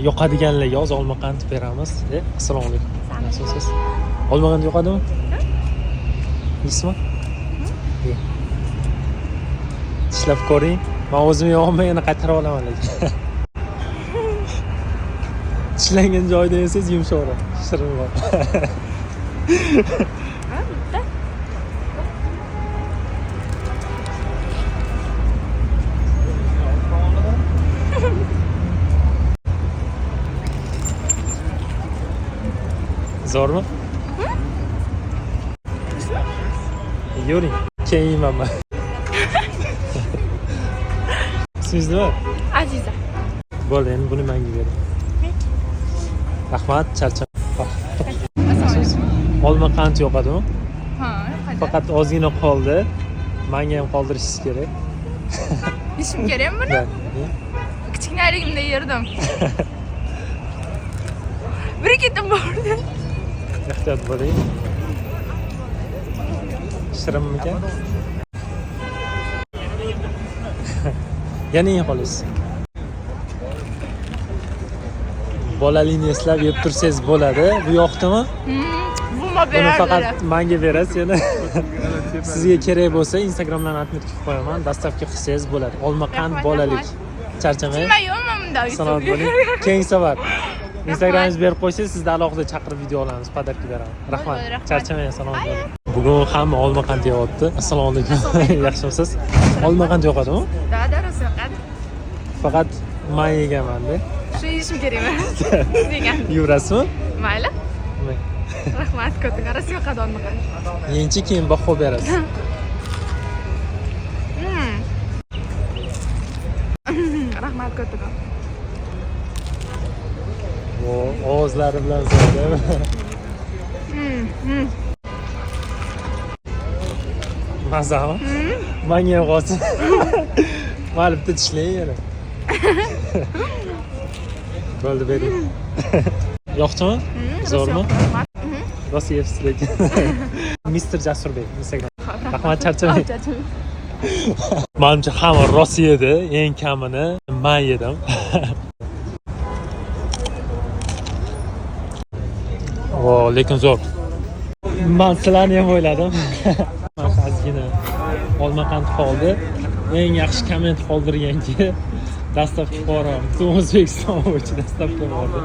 Yoqadiganlarga hozir olma qand beramiz. Assalomu alaykum. Yaxshimisiz? Olma qand yoqadimi? Yeysizmi? Ye. Tishlab ko'ring. Men o'zim yeyolmay yana qaytarib olaman lekin. Tishlangan joyida yesangiz yumshoqroq, shirinroq. Ha, bitta. Zo'rmi? Yuring, keyin yeyman man. Ismingiz nima? Aziza. Bo'ldi, endi buni menga bering. Rahmat, charcham. Olma qand yoqadimi? Ha, yoqadi. Faqat ozgina qoldi. Menga ham qoldirishingiz kerak. Yeyishim kerakmi buni? Da. Kichkinaligimda yerdim. Bir ketim bordi. Ehtiyot bo'ling. Shirinmikan? Yana yey qolasiz. Bolalikni eslab yeb tursangiz bo'ladi. Bu yoqdimi? Buma Buni berardilar. faqat menga berasiz yana. Sizga kerak bo'lsa Instagramdan admin qilib qo'yaman. Dastavka qilsangiz bo'ladi. Olma qand Rahmat, bolalik. Charchamang. Nima yo'qmi bunda? Salomat bo'ling. Keyingi safar Instagramingizni berib qo'ysangiz, sizni alohida chaqirib video olamiz, подарка beramiz. Rahmat. Bo'ldi, rahmat. Charchamang, salomat bo'ling. Bugun hamma olma qand yeyapti. Assalomu alaykum. Yaxshimisiz? Olma qand yoqadimi? Da, da, rosa yoqadi. Faqat man yeganman-da. Shu yeyishim kerakmi? Degan. Yurasizmi? Mayli. Rahmat, katta rosa yoqadi olma qand. Yeyinchi keyin baho berasiz. Rahmat kattakon. O, ovozlari bilan zo'rda. Mazami? Manga ham qolsin. Mayli, bitta tishlang yana. Bo'ldi, bering. Yoqdimi? Zo'rmi? Rahmat. Rosa yebsiz lekin. Mister Jasurbek Instagram. Rahmat, charchamang. Charchamang. Manimcha hamma rosa yedi, eng kamini man yedim. O, lekin zo'r. Man sizlarni ham o'yladim. Ozgina olma qand qoldi. Eng yaxshi komment qoldirganga доставка qilib yuboraman. Butun O'zbekiston bo'yicha доставка bordi.